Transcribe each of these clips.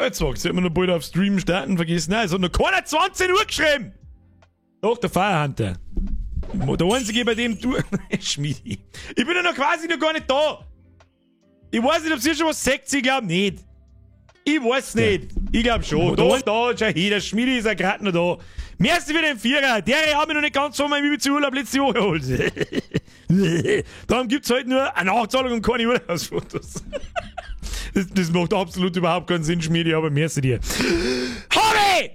Jetzt sag's, hätten wir noch bald auf Stream starten vergessen. Nein, es hat noch keiner 20 Uhr geschrieben! Doch, der Firehunter. Der einzige, bei dem du. Schmiedi. Ich bin ja noch quasi noch gar nicht da. Ich weiß nicht, ob ihr schon was sagt, ich glaub nicht. Ich weiß nicht. Ich glaub schon. Da, da, schau her, der Schmiedi ist ja gerade noch da. Merci für den Vierer. Der hat mich noch nicht ganz von meinem Ibiza-Urlaub letzte Woche geholt. Darum gibt's heute nur eine Nachzahlung und keine Urlaubsfotos. Das macht absolut überhaupt keinen Sinn, Schmiedi, aber merci dir. Harry!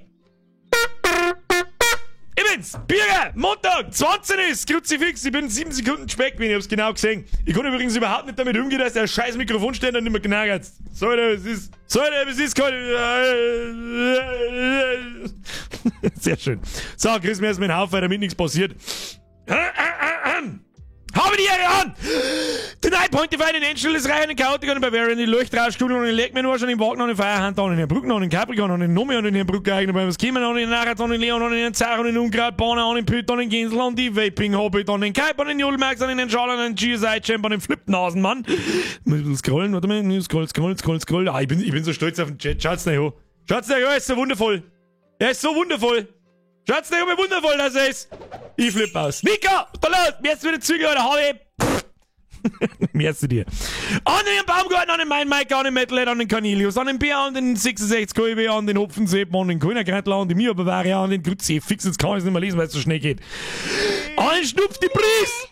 Ich bin's, Birger, Montag, 20 ist, Kruzifix, ich bin 7 Sekunden spät gewesen, ich hab's genau gesehen. Ich konnte übrigens überhaupt nicht damit umgehen, dass der scheiß Mikrofonständer nicht mehr genagelt. Sorry, es ist, sorry, es ist kein... Sehr schön. So, grüß mir erstmal den Haufen, damit nichts passiert. Habe die Ehre an! The 9.5 in Angel ist Reihen, den Chaotic und den Bavarian, die Leuchtrauschkugel und den Leg mir nur schon den Wagner und den Feierhand an, den Herrn Bruckner und den Capricorn und den Nomi und den Herrn Brucker eigene beim Kämen und den Nachrat und den Leon und den Zar und den Unkraut, Bahner und den Püt und den Gänsel und die Vaping Hobbit und den Kuiper und den Jodelmax und den Schal und den GSI Champ und den Flipnasenmann. Muss ich ein bisschen scrollen, warte mal, scroll, scroll, scroll, scroll. Ah, ich bin so stolz auf den Chat. Schaut's nicht an. Schaut's nicht an, er ist so wundervoll. Er ist so wundervoll. Schaut's nicht an, wie wundervoll das ist. Ich flipp aus. Nico, da los, mir ist wieder Züge oder hab ich. Merci dir. An den Baumgarten, an den Main Mike, an den Metalhead, an den Cornelius, an den Bär, an den 66 KW, an den Hopfensepp, an den Kölner an den Mia Bavaria, an den Kruzifix, jetzt kann ich es nicht mehr lesen, weil es so schnell geht. An den Schnupf die Pries!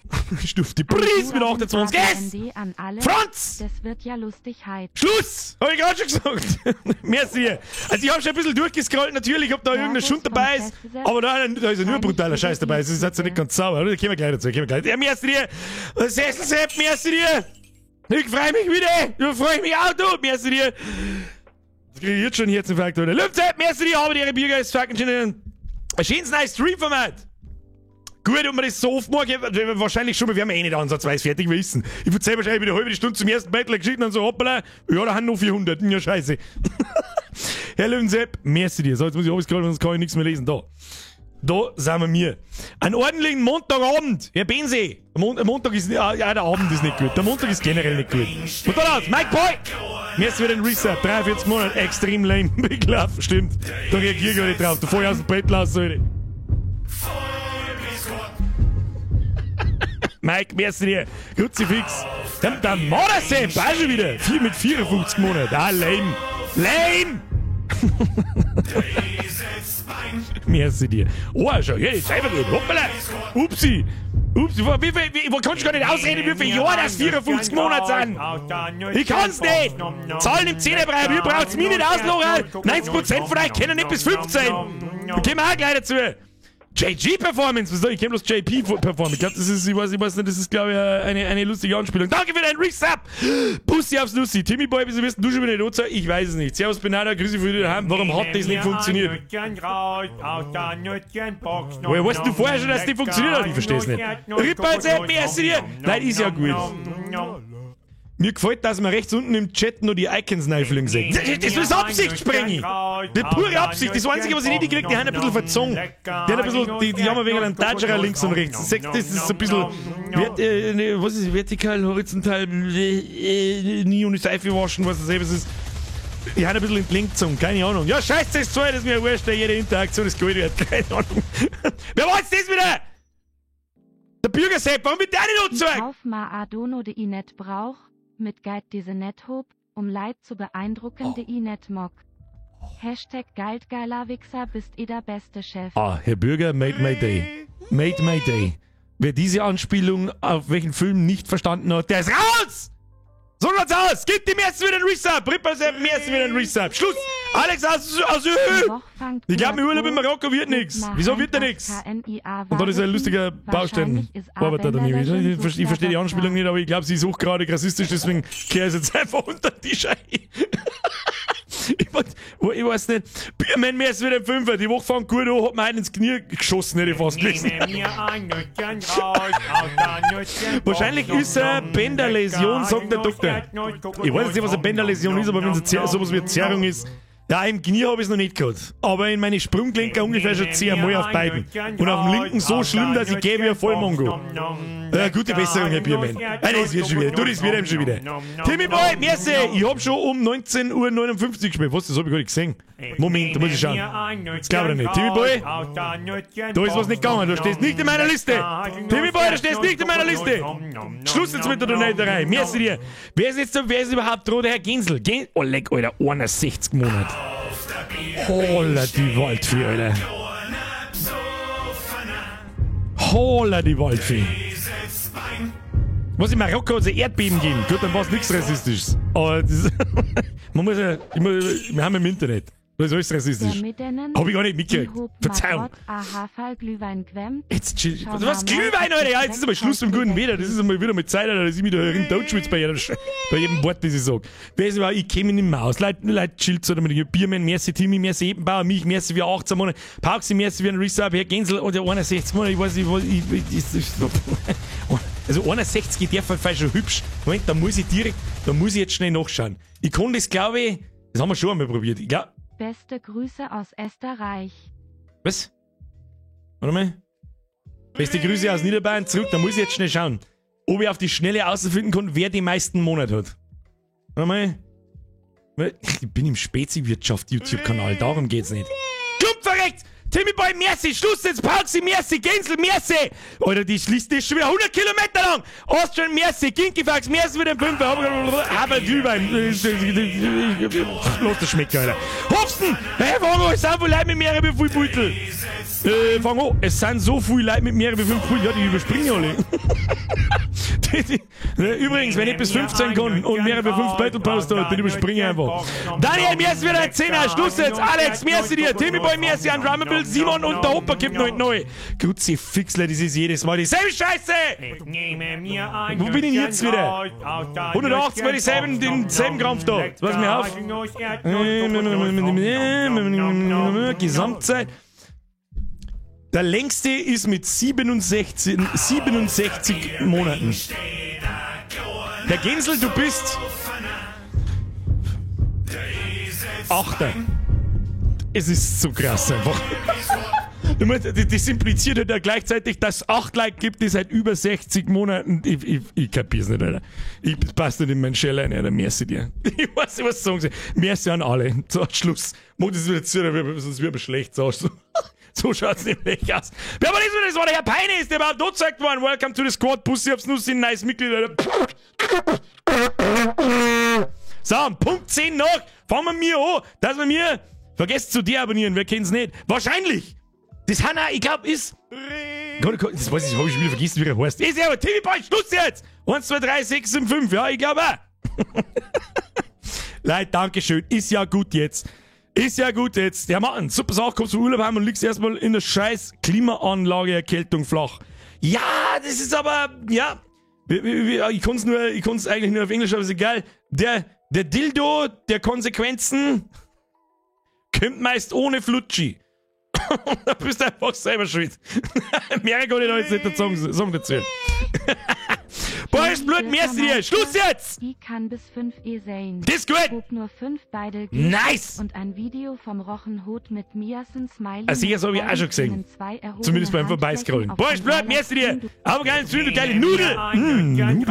Schnupf die Pries mit 28 S! An alle, Franz! Das wird ja lustig heute. Schluss! Hab ich gerade schon gesagt. Merci. Also ich hab schon ein bisschen durchgescrollt, natürlich, ob da irgendein Schund dabei ist. Aber da ist ja nur brutaler Scheiß dabei. Das ist jetzt ja nicht ganz sauber, oder? Da kommen wir gleich dazu. Kommen wir gleich. Ja, merci dir! Sessel Sepp, merci dir! Ich freu mich wieder! Ich freu mich auch, du! Merci dir! Das krieg ich jetzt schon Herzinfarkt, oder? Lübzeit, merci dir, aber ihre Biergeist fucking schön. Ein schönes neues Stream-Format! Gut, ob man das so oft mag, wahrscheinlich schon, wir werden eh nicht ansatzweise fertig wissen. Ich erzähl wahrscheinlich wieder eine halbe Stunde zum ersten Battle Geschichten und so, hoppala, ja, da haben noch 400, ja, scheiße. Herr Löwensepp, merci dir. So, jetzt muss ich runterscrollen, sonst kann ich nichts mehr lesen. Da. Da sind wir mir. Einen ordentlichen Montagabend, Herr Bense. Montag ist, ja, der Abend ist nicht gut. Der Montag ist generell nicht gut. Und da raus, Mike Boy! Mir ist wieder ein Reset. 43 Monate, extrem lame. Big Love, stimmt. Da reagiere ich gar nicht drauf. Da fahr ich aus dem Bett raus, Alter. Mike, merci dir. Kruzifix. Der Mördersepp, auch schon wieder. 4 mit 54 Monaten. Ah, lame. Lame! Merci dir. Oh, schau, hier, die Zeit vergeht. Hoppala. Upsi. Upsi, wie viel, wie, wo kannst du gar nicht ausreden, wie viele Jahre das 54 Monate sind? Ich kann's nicht! Zahlen im Zehnerbereich, ihr braucht's mich nicht auslachen. 90% von euch kennen nicht bis 15. Da kommen wir auch gleich dazu. JG Performance, was soll ich? Ich kenn bloß JP Performance. Ich glaub, das ist, ich weiß nicht, das ist, glaub ich, eine lustige Anspielung. Danke für deinen Resub! Bussi aufs Nussi. Timmy Boy, wieso wirst du schon wieder nicht angezeigt? Ich weiß es nicht. Servus, Benada, Grüße von dir daheim. Warum hat das nicht funktioniert? Woher weißt du vorher schon, dass das nicht funktioniert hat? Ich versteh's nicht. Ripper, merci dir! Nein, ist ja gut. Mir gefällt, dass man rechts unten im Chat nur die Icons reinfliegen sieht. Das ist Absicht, Sprengi! Die pure Absicht. Das Einzige, was ich nicht kriege, die haben ein bisschen verzogen. Die haben ein bisschen, die haben ein wenig einen Toucherer links und rechts. Das ist so ein bisschen, was ist vertikal, horizontal, nie ohne Seife waschen, was das eben ist. Die haben ein bisschen entlinkt, keine Ahnung. Ja, scheiße, das Zeug, das ist mir wurscht, jede Interaktion ist Gold wert, keine Ahnung. Wer war jetzt das wieder? Der Bürgersepp, warum wird der nicht angezeigt? Kauf ma Adono de Inet brauch. Mit Guide diese Nethob, um Leid zu beeindrucken, de Inet Mock. Hashtag geiltgeiler Wichser, bist eh der beste Chef. Ah, Herr Bürger, made my day. Made my day. Wer diese Anspielung auf welchen Film nicht verstanden hat, der ist raus! So schaut's aus! Gib dem ersten wieder einen Resub! Ripper Sepp, dem ersten wieder einen Resub! Schluss! Alex aus Ich glaub, mein Urlaub in Marokko wird nix. Wieso wird der nix? Und dann ist ein lustiger Baustein-Arbeiter daneben. Ich verstehe die Anspielung nicht, aber ich glaub, sie ist hochgradig rassistisch, deswegen kehre ich jetzt einfach unter den Tisch ein. Ich weiß nicht. Biermann, mir ist wieder ein Fünfer. Die Woche fängt gut an, hat mir einen ins Knie geschossen, hätte ich fast gelesen. Wahrscheinlich ist eine Bänderläsion, sagt der Doktor. Ich weiß nicht, was eine Bänderläsion ist, aber wenn es sowas wie eine Zerrung ist, Ja, im Knie habe ich es noch nicht gehabt. Aber in meine Sprunggelenke ungefähr schon 10 Mal auf beiden. Und auf dem linken so schlimm, dass ich gehe wie ein Vollmongo. Ja, gute Besserung, Herr Biermann. Ah, das wird schon wieder. Du, das wird eben schon wieder. Timmy Boy, merci. Ich hab schon um 19:59 Uhr gespielt. Was, das hab ich gar nicht gesehen. Moment, da muss ich schauen. Das glaube ich nicht. Timmy Boy, da ist was nicht gegangen. Du stehst nicht in meiner Liste. Timmy Boy, du stehst nicht in meiner Liste. Schluss jetzt mit der Donaterei. Merci dir. Wer ist jetzt, wer ist überhaupt dran? Der Herr Gensel. Oh, leck, Alter. 61 Monate. Holla die Waldfee, Alter. Holla die Waldfee. Was in Marokko hat es ein Erdbeben gegeben. Gut, dann war es nichts Rassistisches. Aber das, man muss ja, wir haben im Internet. Das ist alles rassistisch. Hab ich gar nicht mitgekriegt. Verzeihung. Jetzt chill. Was Glühwein, Alter? Ja, jetzt ist aber Schluss mit dem guten Wetter. Das ist einmal wieder mit Zeit, Alter, dass ich mich da herin totschwitze bei jedem Wort, das ich sag. Wer ist überhaupt, ich käme nicht mehr aus. Leute, chillt so damit. Biermann, merci, Timmy, merci, Ebenbauer, mich, merci für 18 Monate. Pauxi, merci für einen Resub, Herr Gensel, oder 61 Monate, ich weiß nicht, also 61 darf schon hübsch. Moment, da muss ich jetzt schnell nachschauen. Ich kann das, glaube ich, das haben wir schon einmal probiert. Ich glaub, Beste Grüße aus Österreich. Was? Warte mal. Beste Grüße aus Niederbayern zurück, da muss ich jetzt schnell schauen, ob ich auf die Schnelle herausfinden kann, wer die meisten Monate hat. Warte mal. Ich bin im Spezi-Wirtschaft-YouTube-Kanal, darum geht's nicht. Klumpverreckt! Timmy Boy, merci! Schluss jetzt! Pauxi, merci! Gensel, merci! Alter, die Liste ist schon wieder 100 Kilometer lang! Austrian, merci! Ginkifax, merci für den Fünfer! Aber Glühwein! Los, das schmeckt, Alter! Hofsten! Hey, fang an, es sind viele Leute mit mehreren wie viel Beutel! Fang an, es sind so viele Leute mit mehreren wie 5 Beutel, ja, die überspringen alle! Übrigens, wenn ich bis 15 kann und mehrere wie 5 Beutel poste, dann überspringe ich einfach. Daniel, merci für den 10er! Schluss jetzt! Alex, merci dir! Timmy Boy, merci an Drummerbill, Simon und der Opa gibt noch neu. Kruzifixler, das ist jedes Mal dieselbe Scheiße! Wo bin ich jetzt wieder? 180 mal dieselben, denselben Krampf da. Jetzt pass mir auf. Gesamtzeit. Der längste ist mit 67 Monaten. Herr Gensel, du bist Achter. Es ist so krass einfach. Das impliziert halt ja gleichzeitig, dass es 8 Leute gibt, die seit über 60 Monaten. Ich kapier's nicht, Alter. Ich passt nicht in meinen Shell rein, Alter. Merci dir. Ich weiß nicht, was sagen soll. Merci an alle. So, Schluss. Mach das wieder zu, sonst wird mir schlecht. So, so schaut's nämlich aus. Wer war das? Das war der Herr Peine, ist der überhaupt dort gezeigt worden. Welcome to the Squad. Pussy aufs Nussi, nice Mitglied, Alter. So, Punkt 10 noch. Fangen wir mir an, dass wir mir. Vergesst zu deabonnieren, wer kennt's nicht? Wahrscheinlich! Das Hanna, ich glaub, ist. Das weiß ich, hab ich schon wieder vergessen, wie er heißt. Ist ja aber TV Boy, Schluss jetzt! 1, 2, 3, 6, 7, 5, ja, ich glaube auch. Leute, Dankeschön. Ist ja gut jetzt. Ist ja gut jetzt. Ja, Mann, super Sache, kommst du vom Urlaub heim und liegst erstmal in der scheiß Klimaanlage-Erkältung flach. Ja, das ist aber, ja. Ich kann's nur, ich kann's eigentlich nur auf Englisch, aber ist egal. Der Dildo der Konsequenzen kommt meist ohne Flutschi. Da bist du einfach selber schuld. Mehr kann ich da jetzt nicht sagen dazu. Boah, ist Blut, merci dir. Schluss jetzt! Ich kann bis 5 E sehen. Das ist gut! Hob nur 5 beide. Nice! Und ein Video vom Rochenhut mit Miasen Smiley. Also, das habe ich auch schon gesehen. Zumindest beim Vorbeiscrollen. Boah, ist Blut, merci dir. Aber geile Zündel, geile Nudel! Nudeln.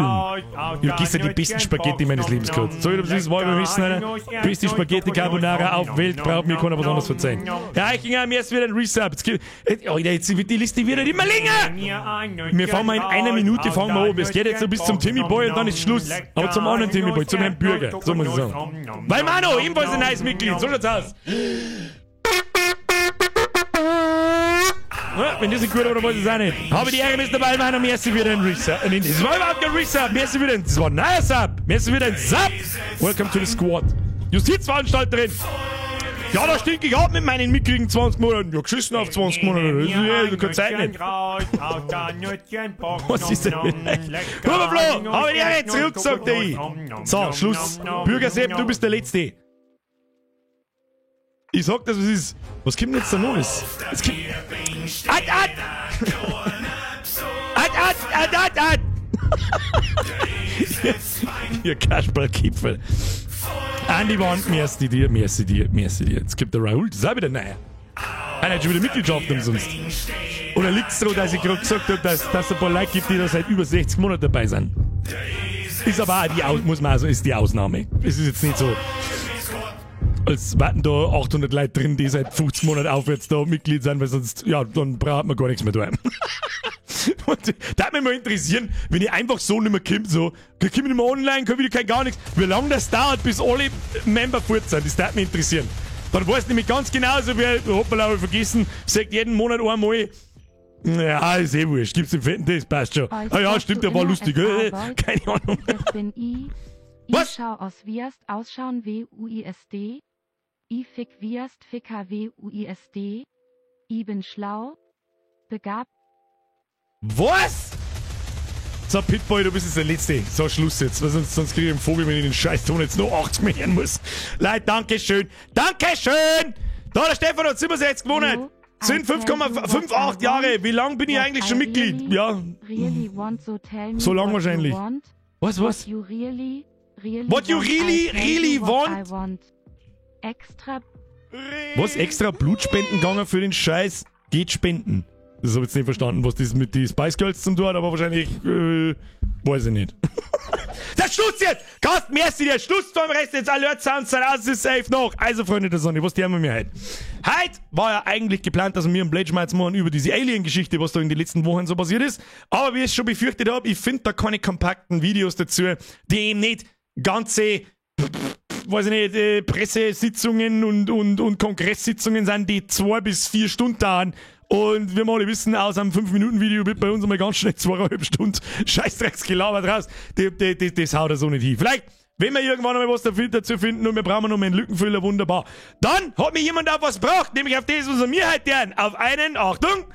Ich hab gestern die besten Spaghetti meines Lebens gehabt. Soll ich das wissen, war ich beim Essen, Alter? Beste Spaghetti Carbonara auf Welt, braucht mir keiner was anderes verzeihen. Ja, ich ging am ersten wieder ein Resub. Jetzt, jetzt wird die Liste wieder immer länger! Wir fangen mal in einer Minute fangen wir an. Es geht jetzt so bis zum Timmy Boy und dann ist Schluss. Aber zum anderen Timmy Boy, zum Herrn Bürger. So muss ich sagen. Weil Mano, ebenfalls ein neues Mitglied. So schaut's aus. Ja, wenn das nicht gut war, dann weiß ich es auch nicht. Habe die Ehre, Mr. Ballmann, und merci wieder ein Resub. Das war überhaupt kein Resub. Merci wieder ein... Das war ein neuer Sub. Merci wieder ein Sub. Welcome to the Squad. Justizveranstalterin. Ja, da stinke ich ab mit meinen mickrigen 20 Monaten. Ja, geschissen auf 20 Monate. Das ist ja keine Zeit nicht. Was ist denn mit euch? Huberflo, habe ich dir zurück, sagt ich. So, Schluss. Bürgersepp, du bist der Letzte. Ich sag das, was ist. Was kommt denn jetzt da Neues? Es kommt. Ad, ad! Ad, ad, ad, ad, ad! Ihr Kasperlkipfel. Andy Wand, merci dir, merci dir, merci dir. Jetzt gibt der Raoul, das ist auch wieder neu. Einer hat schon wieder Mitgliedschaft umsonst. Oder liegt's daran, dass ich gerade gesagt habe, dass es ein paar Leute gibt, die da seit über 60 Monaten dabei sind? Ist aber auch die, muss man also, ist die Ausnahme. Es ist jetzt nicht so, als warten da 800 Leute drin, die seit 50 Monaten aufwärts da Mitglied sind, weil sonst, ja, dann braucht man gar nichts mehr da. Und da würde mich mal interessieren, wenn ich einfach so nicht mehr komme, so, ich komme nicht mehr online, kein Video, kein gar nichts, wie lange das dauert, bis alle Member fort sind, das würde mich interessieren. Dann weißt du nämlich ganz genau, so wie, hoppala, hab ich vergessen, sagt jeden Monat einmal, ja, ist eh wurscht, gibt's im Fetten, das passt schon. Ah ja, stimmt, der war lustig, keine Ahnung. Das bin I. I Was? Schau aus Wiast ausschauen W U I S D. I fick Wiast Ficker W U I S D. I bin schlau. Begabt. Was? So, Pitboy, du bist jetzt der Letzte. So, Schluss jetzt. Weil sonst krieg ich einen Vogel, wenn ich den Scheiß-Ton jetzt noch 80 mehr hören muss. Leute, danke schön. Dankeschön! Da, der Stefan hat 67 gewonnen. Hallo, Sind I tell you 5,58 what I Jahre. want, Wie lang bin ich what eigentlich I schon Mitglied? really, Ja. really want, so tell me So lang what you wahrscheinlich. want, Was, was? What you really, really What you want, I really, tell really you what want? I want. Extra. Was? Extra Blutspenden gegangen für den Scheiß? Geht spenden. Das hab ich jetzt nicht verstanden, was das mit den Spice Girls zum tun hat, aber wahrscheinlich, weiß ich nicht. Das Schluss jetzt! Carsten, merci dir! Schluss beim Rest jetzt! Alert Sounds, sein aus ist safe noch! Also, Freunde der Sonne, was tun wir mir heute? Heute war ja eigentlich geplant, dass wir einen Blade machen über diese Alien-Geschichte, was da in den letzten Wochen so passiert ist. Aber wie ich es schon befürchtet habe, ich finde da keine kompakten Videos dazu, die eben nicht ganze, weiß ich nicht, Pressesitzungen und Kongresssitzungen sind, die 2 bis 4 Stunden dauern. Und wir mal wissen, aus einem 5-Minuten-Video wird bei uns einmal ganz schnell 2,5 Stunden Scheißdrecksgelaber draus. Das haut er so nicht hin. Vielleicht, wenn wir irgendwann einmal was dazu finden und wir brauchen noch mal einen Lückenfüller, wunderbar. Dann hat mir jemand auf was gebracht, nämlich auf das, was wir heute tun. Auf einen, Achtung,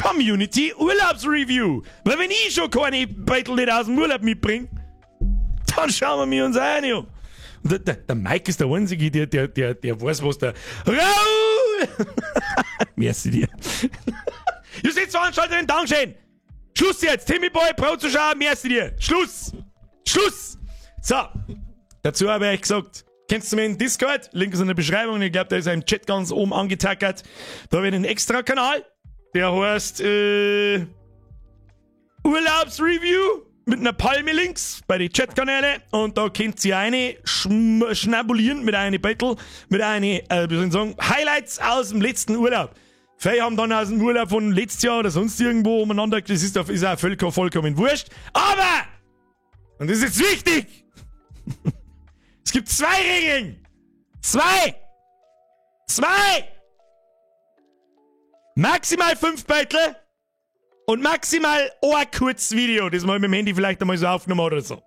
Community Urlaubsreview. Weil wenn ich schon keine Beutel nicht aus dem Urlaub mitbringe, dann schauen wir uns eine an. Und der Mike ist der Einzige, der weiß, was der Raul! Merci dir. Justizveranstalterin, Dankeschön. Schluss jetzt. Timmy Boy, Pro-Zuschauer, merci dir. Schluss. Schluss. So. Dazu habe ich gesagt, kennst du meinen Discord? Link ist in der Beschreibung. Ich glaub, da ist er im Chat ganz oben angetackert. Da habe ich einen extra Kanal. Der heißt, Urlaubsreview. Mit einer Palme links bei den Chatkanälen und da könnt ihr eine schnabulieren mit einem Battle, mit einem, wie soll ich sagen, Highlights aus dem letzten Urlaub. Viele haben dann aus dem Urlaub von letztes Jahr oder sonst irgendwo umeinander, das ist auch vollkommen wurscht. Aber, und das ist jetzt wichtig, es gibt 2 Regeln. 2! 2! Maximal 5 Battle. Und maximal ein kurzes Video, das man mit dem Handy vielleicht einmal so aufgenommen hat oder so.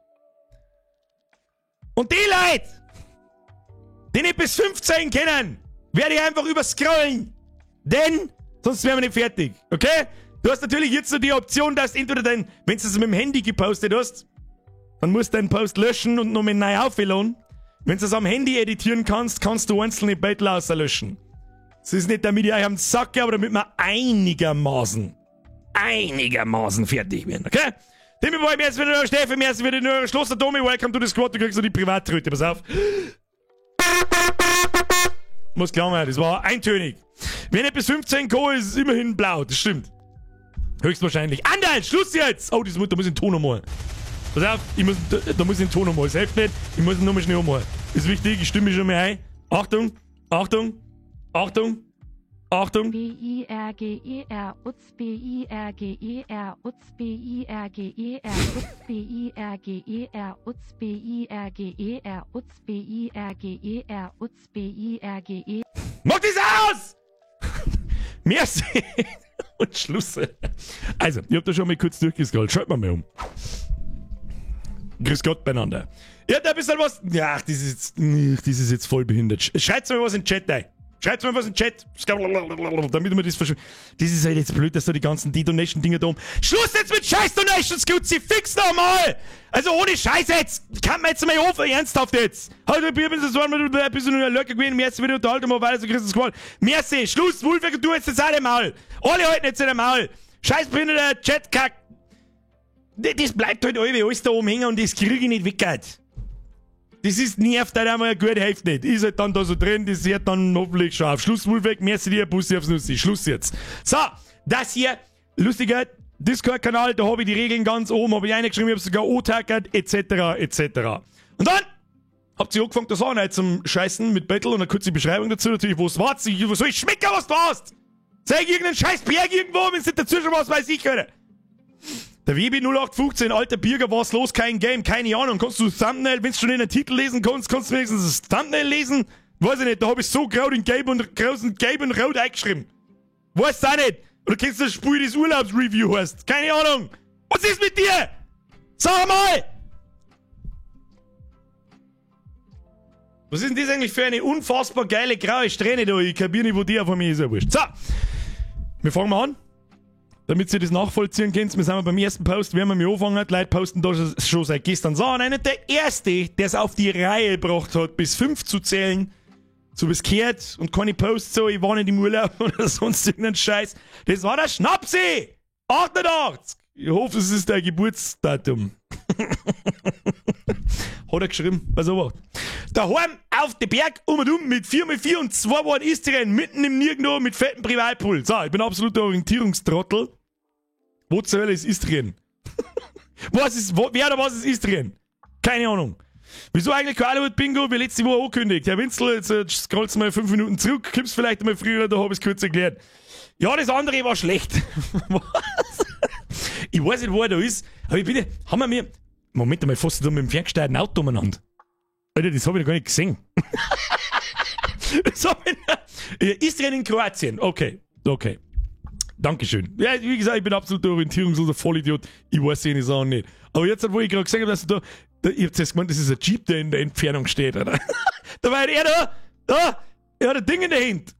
Und die Leute, die nicht bis 15 kennen, werde ich einfach überscrollen. Denn sonst wären wir nicht fertig, okay? Du hast natürlich jetzt noch die Option, dass entweder dein, wenn du es mit dem Handy gepostet hast, dann musst du deinen Post löschen und nochmal neu aufladen. Wenn du es am Handy editieren kannst, kannst du einzelne Battle auslöschen. Das ist nicht, damit ich euch am Sack gehe, aber damit wir einigermaßen fertig werden, okay? Timmy Boy, merci für den Steffi, merci für den Schloss der Domi, welcome to the squad, du kriegst noch die Privattröte, pass auf. Muss klar sein, das war eintönig. Wenn nicht bis 15 kommt, ist es immerhin blau, das stimmt. Höchstwahrscheinlich. Anderl, Schluss jetzt! Oh, da muss ich den Ton nochmal. Pass auf, da muss ich den Ton nochmal. Das hilft nicht, ich muss ihn nochmal schnell umholen. Ist wichtig, ich stimme mich schon mal ein. Achtung, Achtung, Achtung. Achtung. B I R G E R Utz B I R G E R Utz B I R G E R Utz B I R G E R Utz B I R G E R Utz B I R G E R Utz B I R G E. Mach das aus! Merci! Und Schluss. Also, ich hab da schon mal kurz durchgescrollt. Schaut mal um. Grüß Gott beieinander. Ja, da bist du was. Ja, ach, das ist jetzt voll behindert. Schreibt's mir was in den Chat ein. Schreibt's mir was in den Chat. Damit wir das versch-, Das ist halt jetzt blöd, dass da die ganzen D-Donation-Dinger da um. Schluss jetzt mit scheiß Donations, Gutzi! Fix nochmal! Also ohne Scheiß jetzt! Kann man jetzt mal auf, ernsthaft jetzt! Halt, du bist so ein bisschen nur ein Lurker gewesen, merci wieder unterhalten, mal weiter, so kriegst du das Gefallen. Merci, Schluss, Wolfgang, du jetzt jetzt alle Maul! Alle halten jetzt in der Maul! Scheiß behinderter Chatkack! Das bleibt halt alles da oben hängen und das krieg ich nicht weg. Das Das ist nervt halt einmal, gut, hilft nicht. Ist halt dann da so drin, das hört dann hoffentlich schon auf. Schluss, Wolfweg, merci dir, Bussi aufs Nussi. Schluss jetzt. So, das hier, lustiger Discord-Kanal, da habe ich die Regeln ganz oben, habe ich reingeschrieben, ich habe sogar O-Tackert, etc., etc. Und dann habt ihr angefangen, das auch nicht zum Scheißen mit Battle und eine kurze Beschreibung dazu, natürlich, wo es war, wo soll ich schmecken, was du hast? Zeig irgendeinen scheiß Berg irgendwo, wenn es nicht dazwischen was, weiß ich, Alter. Der WB 0815, alter Birger, was los, kein Game, keine Ahnung. Kannst du Thumbnail, wenn du schon in den Titel lesen kannst, kannst du wenigstens das Thumbnail lesen? Weiß ich nicht, da hab ich so grau in Gelb und großen Gelb und Rot eingeschrieben. Weißt du auch nicht? Oder kennst du das Spiel des Urlaubsreview heißt? Keine Ahnung. Was ist mit dir? Sag mal! Was ist denn das eigentlich für eine unfassbar geile graue Strähne da? Ich kapier nicht, wo die von mir ist, ja wurscht. So, wir fangen mal an. Damit ihr das nachvollziehen könnt, wir sind beim ersten Post, wenn wir mit anfangen, die Leute posten da schon seit gestern. So, und einer der erste, der es auf die Reihe gebracht hat, bis 5 zu zählen, so bis kehrt und keine Posts so, ich war nicht im Urlaub oder sonst irgendeinen Scheiß, das war der Schnapsi! 88! Ich hoffe, es ist dein Geburtsdatum. Hat er geschrieben, pass auf. Daheim auf den Berg um und um mit 4x4 und 2 Wochen Istrien, mitten im Nirgendwo mit fettem Privatpool. So, ich bin absoluter Orientierungstrottel. Wo zur Hölle ist Istrien? Was ist, wo, wer oder was ist Istrien? Keine Ahnung. Wieso eigentlich kein Aluhut Bingo, wie letzte Woche angekündigt? Herr Winzel, jetzt scrollst du mal 5 Minuten zurück, kommst vielleicht mal früher, da hab ich's kurz erklärt. Ja, das andere war schlecht. Was? Ich weiß nicht, wo er da ist, aber ich bitte, haben wir mir. Moment einmal, fährst du da mit dem ferngesteuerten Auto umeinander? Alter, das hab ich noch gar nicht gesehen. Das hab ich noch. Istrien in Kroatien, okay, okay. Dankeschön. Ja, wie gesagt, ich bin absoluter orientierungsloser Vollidiot. Ich weiß die Sachen nicht. Aber jetzt, wo ich gerade gesehen habe, dass du da, ich hab zuerst gemeint, das ist ein Jeep, der in der Entfernung steht, oder? Da war er da, er hat ein Ding in der Hand.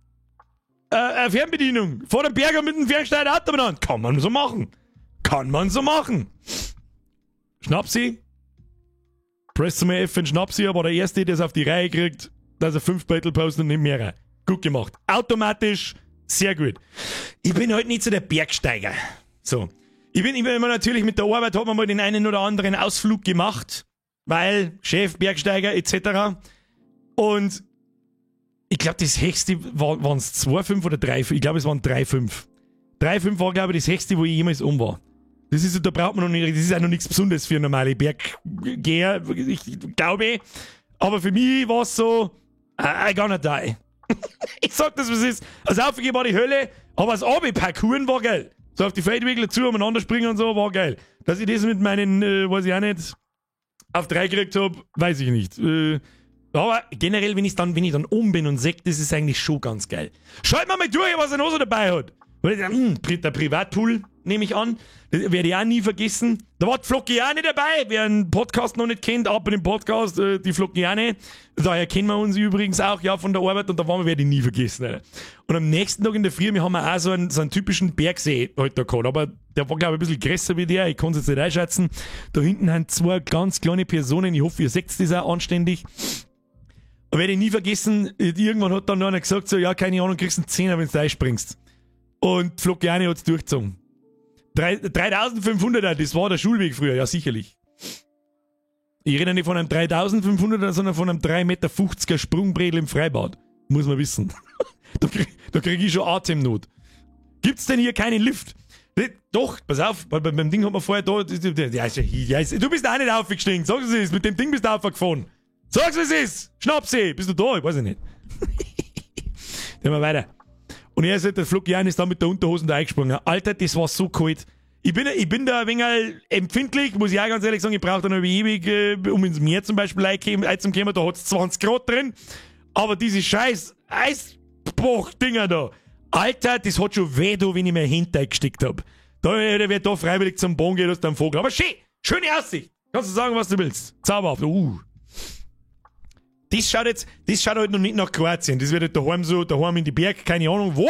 Eine Fernbedienung. Vor dem Berger mit dem ferngesteuerten Auto umeinander. Kann man so machen. Kann man so machen. Schnapsi. Press mal F in Schnapsi, aber der Erste, der es auf die Reihe kriegt, dass er 5 Battle postet und nicht mehrere. Gut gemacht. Automatisch. Sehr gut. Ich bin halt nicht so der Bergsteiger. So. Ich bin immer natürlich mit der Arbeit, hat man mal den einen oder anderen Ausflug gemacht, weil Chef, Bergsteiger etc. Und ich glaube, das höchste waren es 2,5 oder 3,5. Ich glaube, es waren 3,5. 3,5 war, glaube ich, das höchste, wo ich jemals um war. Das ist, da braucht man noch nicht, das ist auch noch nichts Besonderes für normale Berggeher, ich glaube. Aber für mich war es so, I gonna die. Ich sag das, was es ist. Also aufgegeben war die Hölle, aber das Abi-Parcours war geil. So auf die Feldwege zu, umeinander springen und so, war geil. Dass ich das mit meinen, weiß ich auch nicht, auf 3 gekriegt hab, weiß ich nicht. Aber generell, wenn ich dann oben bin und seh, das ist eigentlich schon ganz geil. Schaut mal durch, was er noch so dabei hat. Der Privatpool, nehme ich an. Das werde ich auch nie vergessen. Da war die Flockiane dabei. Wer einen Podcast noch nicht kennt, ab in dem Podcast, die Flockiane. Daher kennen wir uns übrigens auch, ja, von der Arbeit. Und da waren wir, werde ich nie vergessen. Alter. Und am nächsten Tag in der Früh, wir haben auch so einen typischen Bergsee halt da gehabt. Aber der war, glaube ich, ein bisschen größer wie der. Ich kann es jetzt nicht einschätzen. Da hinten haben 2 ganz kleine Personen. Ich hoffe, ihr seht das auch anständig. Und werde ich nie vergessen, irgendwann hat dann noch einer gesagt, so, ja, keine Ahnung, kriegst einen Zehner, wenn du einspringst. Und Flockiane hat's durchgezogen. 3500er, das war der Schulweg früher, ja sicherlich. Ich rede nicht von einem 3500er, sondern von einem 3,50 Meter Sprungbredel im Freibad. Muss man wissen. Da krieg ich schon Atemnot. Gibt's denn hier keinen Lift? Doch, pass auf, beim Ding hat man vorher da. Du bist auch nicht aufgestiegen, sag es ist, mit dem Ding bist du aufgefahren. Sag's, wie es ist! Schnapsi! Bist du da? Ich weiß es nicht. Gehen wir weiter. Und er ist halt, der Flockian ist dann mit der Unterhose da eingesprungen. Alter, das war so kalt. Ich bin da ein wenig empfindlich, muss ich auch ganz ehrlich sagen, ich brauche da noch ewig, um ins Meer zum Beispiel einzukommen, da hat's 20 Grad drin. Aber diese scheiß Eisbach-Dinger da, Alter, das hat schon weh da, wenn ich mir Hände eingesteckt hab. Da, wer da freiwillig zum Boden geht, ist ein Vogel. Aber schön, schöne Aussicht. Kannst du sagen, was du willst. Zauberhaft. Das schaut halt noch nicht nach Kroatien. Das wird halt daheim so, daheim in die Berge, keine Ahnung wo.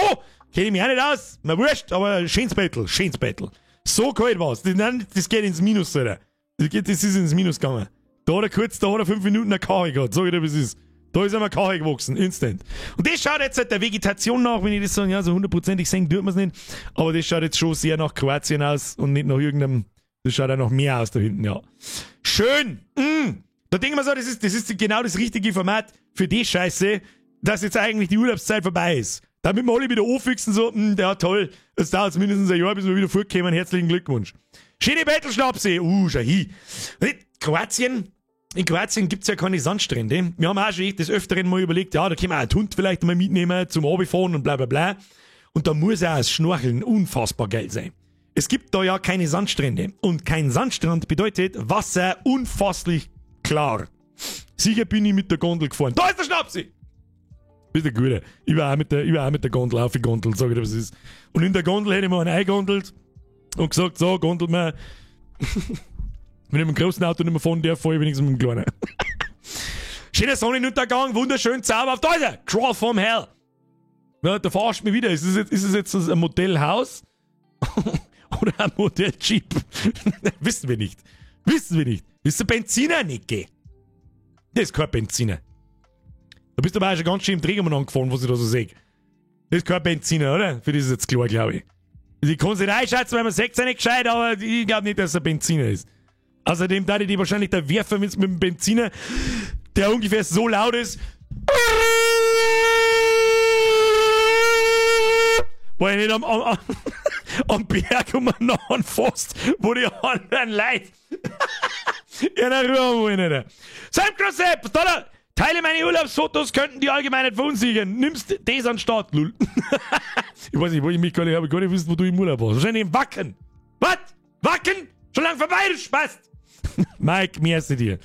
Kenn ich mich auch nicht aus. Na wurscht, aber schönes Battle, schönes Battle. So kalt war's. Das geht ins Minus, Alter. Das ist ins Minus gegangen. Da hat er kurz, da hat er 5 Minuten eine Kache gehabt. Sag ich dir, wie es ist. Da ist einmal Kache gewachsen, instant. Und das schaut jetzt halt der Vegetation nach, wenn ich das sage, ja, so hundertprozentig sehen tut man's nicht. Aber das schaut jetzt schon sehr nach Kroatien aus und nicht nach irgendeinem, das schaut auch noch mehr aus da hinten, ja. Schön! Mm. Da denke ich mir so, das ist genau das richtige Format für die Scheiße, dass jetzt eigentlich die Urlaubszeit vorbei ist. Damit wir alle wieder anfixen, so, ja toll, es dauert mindestens ein Jahr, bis wir wieder fortkommen. Herzlichen Glückwunsch. Schöne Bettelschnapse, schau hin. Kroatien, in Kroatien gibt's ja keine Sandstrände. Wir haben auch schon des Öfteren mal überlegt, ja, da können wir auch einen Hund vielleicht mal mitnehmen zum Runterfahren und bla bla bla. Und da muss auch das Schnorcheln unfassbar geil sein. Es gibt da ja keine Sandstrände. Und kein Sandstrand bedeutet Wasser unfasslich klar. Sicher bin ich mit der Gondel gefahren. Da ist der Schnapsi! Bist der Gute. Ich war auch mit der Gondel aufgegondelt, sag ich dir, was es ist. Und in der Gondel hätte ich mir einen eingondelt und gesagt, so, gondelt mir. Wenn ich mit dem großen Auto nicht mehr fahren darf, fahre ich wenigstens mit dem kleinen. Schöner Sonnenuntergang, wunderschön, zauberhaft. Da ist er! Crawl from Hell! Ja, da verarscht mich wieder. Ist es jetzt ein Modellhaus? Oder ein Modell Jeep? Wissen wir nicht. Wissen wir nicht. Das ist ein Benziner, Nicki. Das ist kein Benziner. Da bist du aber auch schon ganz schön im Träger angefahren, was ich da so sehe. Das ist kein Benziner, oder? Für das ist jetzt klar, glaube ich. Ich kann es nicht einschätzen, weil man sagt es ja nicht gescheit, aber ich glaube nicht, dass es ein Benziner ist. Außerdem da die wahrscheinlich der Werfer mit dem Benziner, der ungefähr so laut ist. Weil ich nicht am Berg umeinander fährst, wo die anderen Leute in der Ruhe wollen. Alter. Sam Grossep, da, Teile meine Urlaubsfotos könnten die Allgemeinheit verunsichern. Nimmst das anstatt, lul. Ich weiß nicht, wo ich mich gar nicht habe, gar nicht wissen, wo du im Urlaub warst. Wahrscheinlich im Wacken. Was? Wacken? Schon lange vorbei, du Spast. Mike, merci dir.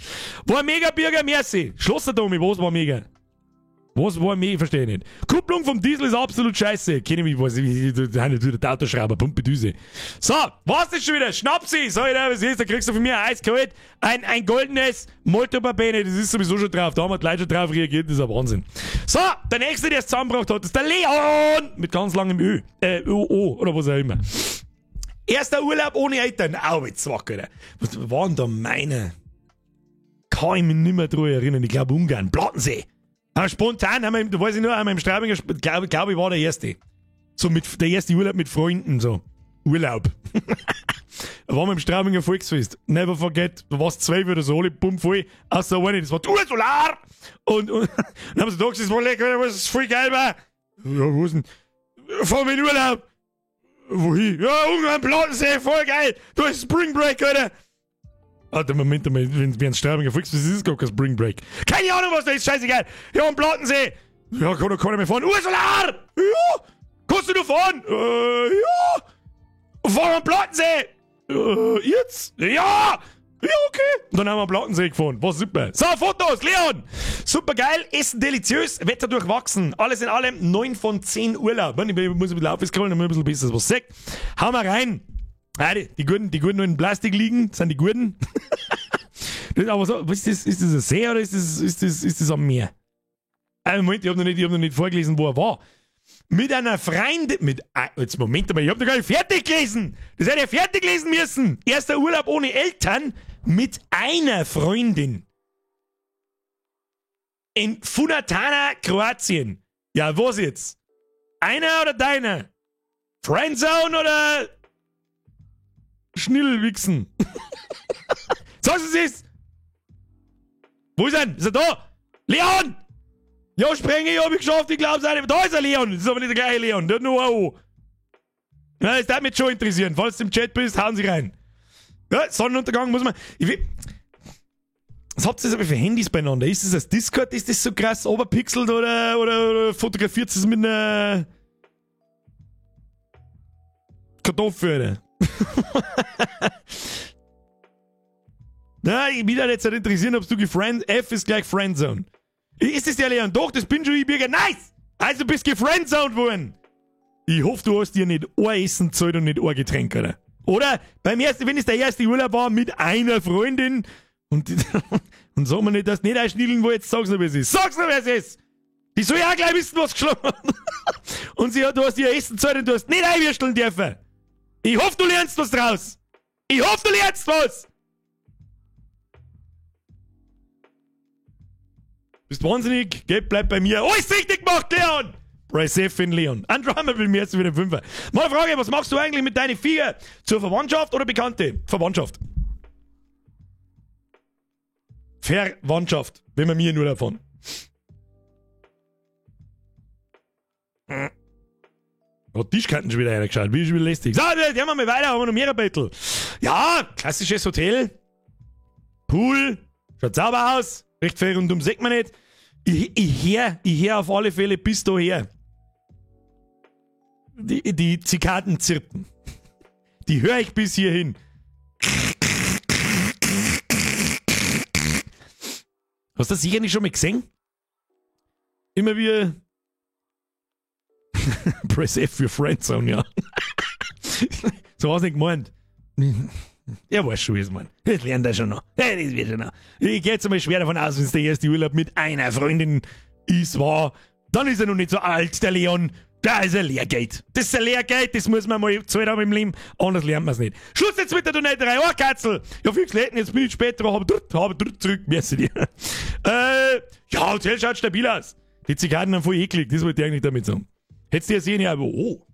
War mega, Birger, merci. Schlosserdomi, was war mega? Was war mega? Verstehe ich nicht. Kupplung vom Diesel ist absolut scheiße. Kenne mich, weiß ich, der Autoschrauber, Pumpe Düse. So, was ist schon wieder? Schnapsi! Sag ich dir, was ist? Da kriegst du von mir eiskalt ein goldenes Molto Bene. Das ist sowieso schon drauf. Da haben wir gleich schon drauf reagiert. Das ist ein Wahnsinn. So, der nächste, der es zusammengebracht hat, ist der Leon! Mit ganz langem Ö. O, O, oder was auch immer. Erster Urlaub ohne Eltern. Au, jetzt zwack, Alter. Was waren da meine? Kann ich mich nicht mehr dran erinnern. Ich glaube Ungarn. Plattensee. Aber spontan haben wir, da weiß ich nur, haben wir im Straubinger, glaube ich, war der erste. So mit, der erste Urlaub mit Freunden, so. Urlaub. Da waren wir im Straubinger Volksfest. Never forget, da war's 12 oder so, alle bumm voll, außer eine, das war Ursolar! Und dann haben sie gedacht, das war lecker, was voll geil war. Ja, wo ist denn? Fahren wir in Urlaub! Wohin? Ja, Ungarn, Plattensee, voll geil! Da ist Spring Break, Alter! Alter, Moment mal, wenn wir ein Straubinger Volksfest ist, ist gar kein Spring Break. Keine Ahnung, was da ist, scheißegal. Ja, am Plattensee. Ja, kann doch keiner mehr fahren. Ursolar! Ja! Kannst du nur fahren? Ja! Fahren am Plattensee! Jetzt? Ja! Ja, okay. Und dann haben wir am Plattensee gefahren. War super. So, Fotos, Leon! Super geil, Essen deliziös, Wetter durchwachsen. Alles in allem 9 von 10 Urlaub. Ich muss ein bisschen aufscrollen, damit ein bisschen besser was sagt. Hau mal rein. Ah, die Gurten, die Gurten nur in Plastik liegen, das sind die Gurten. Das, aber so, was ist das? Ist das ein See oder ist das am Meer? Moment, ich hab noch nicht vorgelesen, wo er war. Mit einer Freundin, jetzt Moment mal, ich hab noch gar nicht fertig gelesen. Das hätte ich ja fertig lesen müssen. Erster Urlaub ohne Eltern mit einer Freundin. In Funatana, Kroatien. Ja, was jetzt? Einer oder deiner? Friendzone oder Schnillwichsen? Sagst du es? Wo ist er denn? Ist er da? Leon! Ja, sprenge, ich hab ich geschafft, ich glaub's auch nicht. Da ist er, Leon! Das ist aber nicht der gleiche Leon, der hat nur ein O. Ja, das würde mich schon interessieren. Falls du im Chat bist, hauen sie rein. Ja, Sonnenuntergang muss man. Was habt ihr das aber für Handys beieinander? Ist das das Discord? Ist das so krass oberpixelt oder fotografiert es mit einer Kartoffel? Na, ich mich würde jetzt interessieren, ob du gefriend. F ist gleich Friendzone. Ist das der Leon? Doch, das bin schon ich, Birger. Nice! Also du bist gefriendzoned worden. Ich hoffe, du hast dir nicht ein Essen gezahlt und nicht ein Getränk, oder? Oder? Beim ersten, wenn es der erste Urlaub war mit einer Freundin und sag mir nicht, dass du nicht einschnitteln wolltest, sag's noch, wer es ist. Sag's noch, wer es ist! Die soll ja auch gleich wissen, was geschlagen hat. Und sie hat, du hast ihr Essen gezahlt und du hast nicht einwürsteln dürfen. Ich hoffe, du lernst was draus. Ich hoffe, du lernst was! Bist wahnsinnig, Geld bleibt bei mir. Alles richtig gemacht, Leon! Press in Leon. Andromeda will mir jetzt wieder Fünfer. Mal Frage, was machst du eigentlich mit deinen Viecher? Zur Verwandtschaft oder Bekannte? Verwandtschaft. Verwandtschaft, wenn wir mir nur davon. Hat Tischkanten schon wieder reingeschaut, wie ist schon wieder lästig. So, gehen wir mal weiter, haben wir noch mehrere Bettel. Ja, klassisches Hotel. Pool, schaut sauber aus. Recht viel rundum sieht man nicht. Ich hör auf alle Fälle bis daher. Die Zikaden zirpen. Die höre ich bis hierhin. Hast du das sicher nicht schon mal gesehen? Immer wieder. Press F für Friendzone, ja. So hast du nicht gemeint. Er weiß schon, wie es meint. Das lernt er schon noch. Das wird schon noch. Ich gehe jetzt einmal schwer davon aus, wenn es der erste Urlaub mit einer Freundin ist, war, dann ist er noch nicht so alt, der Leon. Da ist ein Lehrgeld. Das ist ein Lehrgeld, das muss man mal gezahlt haben im Leben. Anders lernt man es nicht. Schluss jetzt mit der Donaterei. Oh, Katzel. Ja, fix Leuten, jetzt bin ich später, hab zurück. Merci dir. Ja, Hotel schaut stabil aus. Die Zikaden haben voll eklig, das wollte ich eigentlich damit sagen. Hättest du ja sehen, ja, aber oh.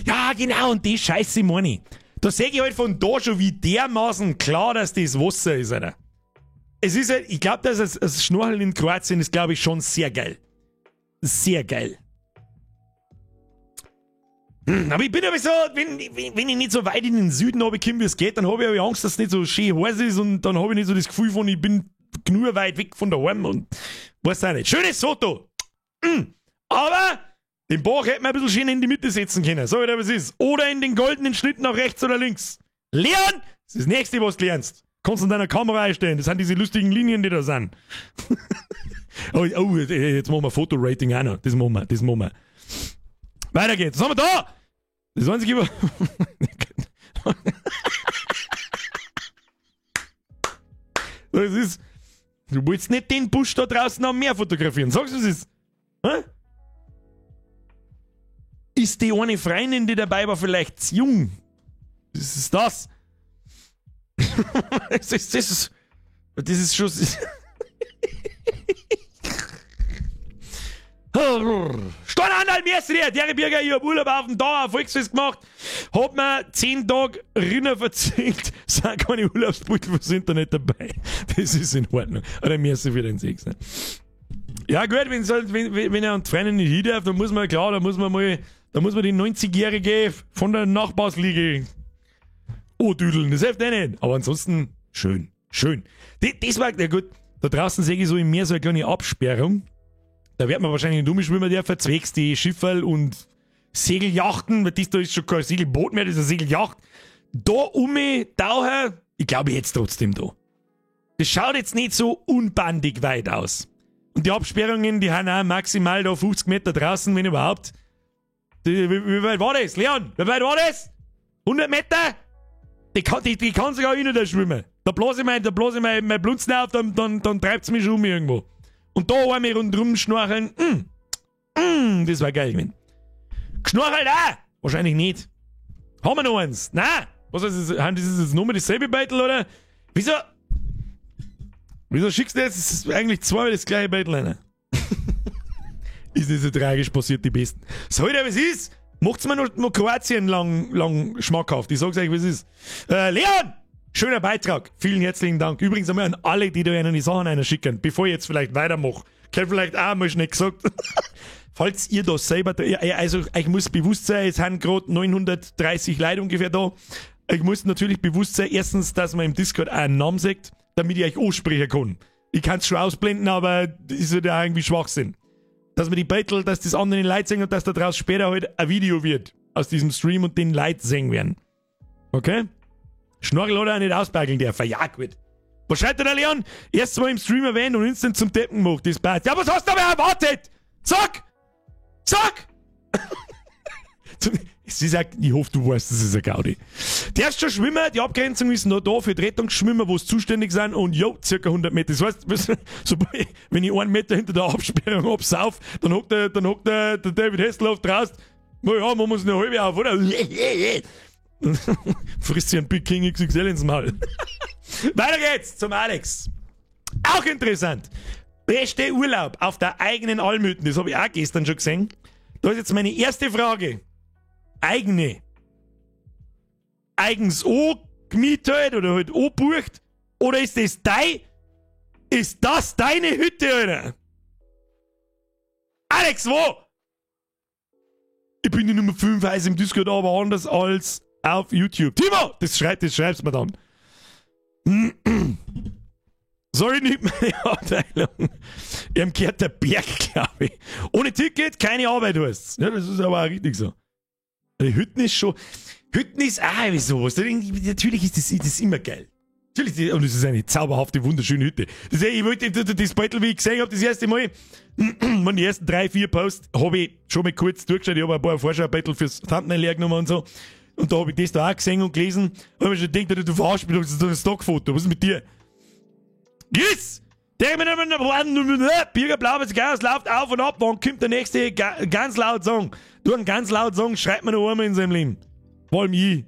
Ja, genau, und die Scheiße meine ich. Da seh ich halt von da schon, wie dermaßen klar, dass das Wasser ist, Alter. Es ist halt, ich glaub, dass das Schnorcheln in Kroatien ist, glaub ich, schon sehr geil. Sehr geil. Aber ich bin aber so, wenn ich nicht so weit in den Süden runterkomme, wie es geht, dann habe ich aber Angst, dass es nicht so schön heiß ist und dann habe ich nicht so das Gefühl von, ich bin genug weit weg von daheim und weiß auch nicht. Schönes Foto! Aber den Bach hätte man ein bisschen schön in die Mitte setzen können, sag ich dir, was ist. Oder in den goldenen Schnitt nach rechts oder links. Leon! Das ist das nächste, was du lernst. Kannst du in deiner Kamera einstellen. Das sind diese lustigen Linien, die da sind. Oh, jetzt machen wir Fotorating auch noch. Das machen wir, Weiter geht's. Was haben wir da? Das einzige über. Das ist. Du willst nicht den Busch da draußen am Meer fotografieren. Sagst du, was ist? Hä? Ist die eine Freundin, die dabei war, vielleicht zu jung? Was ist das? Das ist schon. Steinhandel, merci dir, der Birger, ich hab Urlaub auf dem Dauer, Volksfest gemacht, hab mir 10 Tage Rinner verzählt, sind keine Urlaubsbeutel fürs Internet dabei. Das ist in Ordnung. Oder merci für den Sechs. Ne? Ja gut, wenn er an die Freundin nicht hin darf, dann muss man, klar, da muss man die 90-Jährige von der Nachbarsliege andüdeln. Das hilft eh nicht. Aber ansonsten, schön, schön. Das war, ja gut, da draußen sehe ich so im Meer so eine kleine Absperrung. Da wird man wahrscheinlich nicht umschwimmen dürfen, zwecks die Schifferl und Segeljachten, weil das da ist schon kein Segelboot mehr, das ist eine Segeljacht. Da tauchen, ich glaube jetzt trotzdem da. Das schaut jetzt nicht so unbandig weit aus. Und die Absperrungen, die haben auch maximal da 50 Meter draußen, wenn überhaupt. Wie weit war das, Leon? Wie weit war das? 100 Meter? Die kann sogar hinter da schwimmen. Da blase ich mein Blunzen auf, dann treibt's mich schon um irgendwo. Und da einmal rundrum schnorcheln, das war geil gewesen. Geschnorchelt auch? Wahrscheinlich nicht. Haben wir noch eins? Nein! Was ist das? Haben das jetzt nur mal dasselbe Beitel, oder? Wieso? Wieso schickst du jetzt? Das ist eigentlich zweimal das gleiche Beitel rein. Ist nicht so tragisch, passiert die Besten. So, Alter, was ist? Macht's mir noch Kroatien lang schmackhaft. Ich sag's euch, was ist. Leon! Schöner Beitrag. Vielen herzlichen Dank. Übrigens einmal an alle, die da einen die Sachen einer schicken, bevor ich jetzt vielleicht weitermache. Ich hätte vielleicht auch mal schnell gesagt. Falls ihr das selber, also euch muss bewusst sein, es sind gerade 930 Leute ungefähr da. Ich muss natürlich bewusst sein, erstens, dass man im Discord auch einen Namen sagt, damit ich euch ansprechen kann. Ich kann es schon ausblenden, aber das ist ja irgendwie Schwachsinn. Dass man die Battle, dass das andere Leute sehen und dass da draus später halt ein Video wird aus diesem Stream und den Leute sehen werden. Okay? Schnorchel hat er auch nicht auspacken dürfen. Ja, gut. Was schreibt der Leon? Erst mal im Stream erwähnt und instant zum Deppen gemacht. Das passt. Ja, was hast du aber erwartet? Sag! Sag! Es ist ein, ich hoffe, du weißt, das ist ein Gaudi. Der ist schon schwimmen, die Abgrenzung ist noch da für die Rettungsschwimmer, wo es zuständig sind und jo, circa 100 Meter. Das heißt, sobald, wenn ich einen Meter hinter der Absperrung absauf, dann hockt der David Hasselhoff draußen. Na ja, machen wir uns eine halbe auf, oder? Frisst sich ein Big King XXL ins Maul. Weiter geht's zum Alex. Auch interessant. Beste Urlaub auf der eigenen Almhütte. Das habe ich auch gestern schon gesehen. Da ist jetzt meine erste Frage. Eigene. Eigens angemietet oder halt angebucht? Oder ist das dein? Ist das deine Hütte, Alter? Alex, wo? Ich bin die Nummer 5, heiß im Discord, aber anders als auf YouTube. Timo! Das schreibst du mir dann. Sorry, nicht meine Abteilung. Ihm gehört der Berg, glaube ich. Ohne Ticket keine Arbeit, heißt's. Ja, das ist aber auch richtig so. Die Hütten ist schon. Hütten ist auch sowas. Natürlich ist das immer geil. Natürlich, und es ist eine zauberhafte, wunderschöne Hütte. Das, ich wollte, das Beutel, wie ich gesehen habe, das erste Mal, meine die ersten 3, 4 Posts habe ich schon mal kurz durchgeschaut. Ich habe ein paar Vorschau-Beutel fürs Thumbnail hergenommen und so. Und da habe ich das da auch gesehen und gelesen. Und habe ich schon gedacht, du verarschst mich, das ist doch ein Stockfoto. Was ist mit dir? Yes! Bürgerblau, es läuft auf und ab. Wann kommt der nächste ganz laut Song? Du einen ganz laut Song schreibt man noch einmal in seinem Leben. Vor allem ich.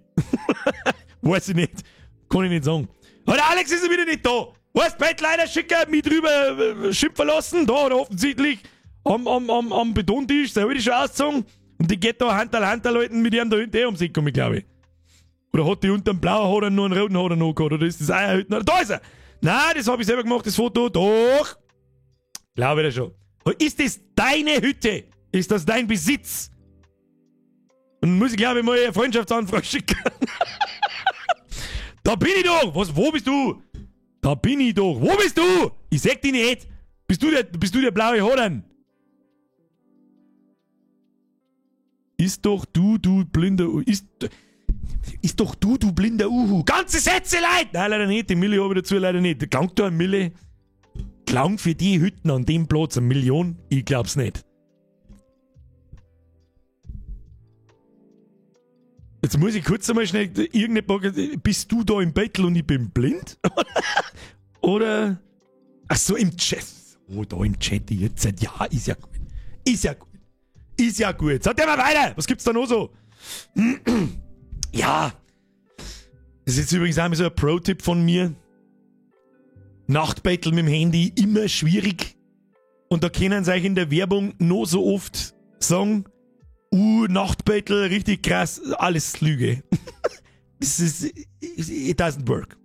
Weiß ich nicht. Kann ich nicht sagen. Aber der Alex ist ja wieder nicht da. Weißt, Bettleiter schicker mich drüber schimpfen lassen. Da hat er offensichtlich am Betontisch seine Hütte schon ausgezogen. Und die geht da Handtal-Leuten mit ihrem da hinten ums Eck kommen, glaube ich. Oder hat die unter dem blauen Hader nur einen roten Hader noch gehabt? Oder ist das auch Hütten? Da ist er! Nein, das habe ich selber gemacht, das Foto. Doch! Glaube ich schon. Ist das deine Hütte? Ist das dein Besitz? Und muss ich, glaube ich, mal eine Freundschaftsanfrage schicken. Da bin ich doch! Was, wo bist du? Da bin ich doch! Wo bist du? Ich seh dich nicht! Bist du der blaue Hodern? Ist doch du blinder... Ist doch du blinder Uhu. Ganze Sätze, Leid! Nein, leider nicht. Die Mille habe ich dazu leider nicht. Klang da eine Mille? Klang für die Hütten an dem Platz 1 Million? Ich glaub's nicht. Jetzt muss ich kurz einmal schnell irgendeine. Bist du da im Battle und ich bin blind? Oder? Ach so, im Chat. Oh, da im Chat jetzt. Ja, ist ja gut. Ist ja gut. Ist ja gut. Sag mal weiter. Was gibt's da noch so? Ja. Das ist jetzt übrigens auch mal so ein Pro-Tipp von mir. Nachtbattle mit dem Handy, immer schwierig. Und da können sie euch in der Werbung noch so oft sagen, Nachtbattle, richtig krass, alles Lüge. Das ist, it doesn't work.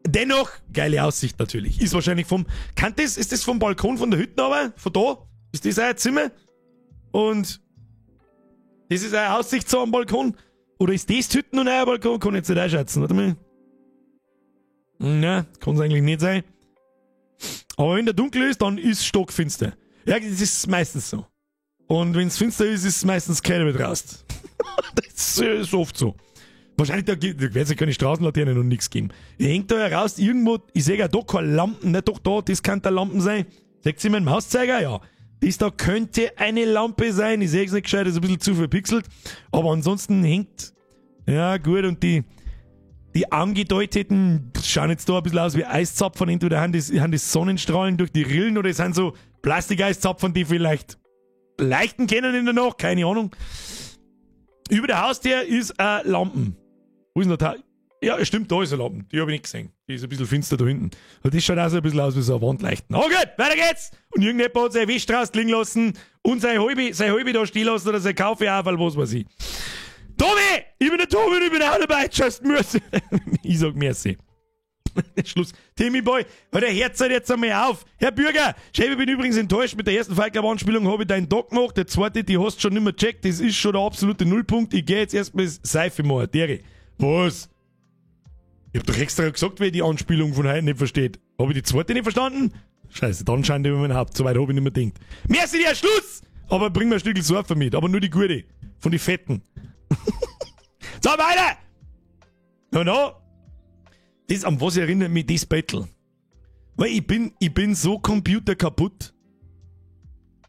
Dennoch, geile Aussicht natürlich. Ist wahrscheinlich vom, kann das, ist das vom Balkon von der Hütte aber? Von da? Ist das euer Zimmer? Und das ist eine Aussicht so am Balkon? Oder ist das die Hütten und euer Balkon? Kann ich jetzt nicht einschätzen, warte mal. Na, kann es eigentlich nicht sein. Aber wenn der dunkel ist, dann ist stockfinster. Ja, das ist meistens so. Und wenn es finster ist, ist es meistens keiner mit raus. Das ist oft so. Wahrscheinlich, da wird es ja keine Straßenlaternen und nichts geben. Hängt da heraus irgendwo, ich sehe ja da keine Lampen, nicht doch da, das kann da Lampen sein. Seht ihr meinen Mauszeiger? Ja. Das da könnte eine Lampe sein. Ich sehe es nicht gescheit, ist ein bisschen zu verpixelt. Aber ansonsten hängt, ja gut, und die angedeuteten schauen jetzt da ein bisschen aus wie Eiszapfen. Entweder haben das Sonnenstrahlen durch die Rillen oder es sind so Plastikeiszapfen, die vielleicht leichten können in der Nacht, keine Ahnung. Über der Haustür ist eine Lampen. Wo ist denn der Teil? Ja, stimmt, da ist eine Lampe. Die habe ich nicht gesehen. Die ist ein bisschen finster da hinten. Und das schaut auch so ein bisschen aus wie so eine Wandleuchten. Okay, weiter geht's! Und irgendjemand hat seine Wäsche draußen liegen lassen und sein Halbi da stehen lassen oder sein Kaffeehaferl, was weiß ich. Tobi! Ich bin der Tobi und ich bin auch dabei. Just merci. Ich sag merci. Schluss. Timmy Boy, der Herz halt jetzt einmal auf. Herr Bürger, Chef, ich bin übrigens enttäuscht. Mit der ersten Fight Club Anspielung habe ich deinen Tag gemacht. Der zweite, die hast du schon nicht mehr gecheckt. Das ist schon der absolute Nullpunkt. Ich gehe jetzt erstmal Seife machen. Dere. Was? Ich hab doch extra gesagt, wer die Anspielung von heute nicht versteht. Habe ich die zweite nicht verstanden? Scheiße, dann scheint über mein Haupt. Soweit habe ich nicht mehr gedacht. Merci dir, Schluss! Aber bring mir ein Stück Seife mit. Aber nur die gute. Von den Fetten. So, weiter! No, no. Das, an was erinnert mich das Battle? Weil ich bin so computerkaputt,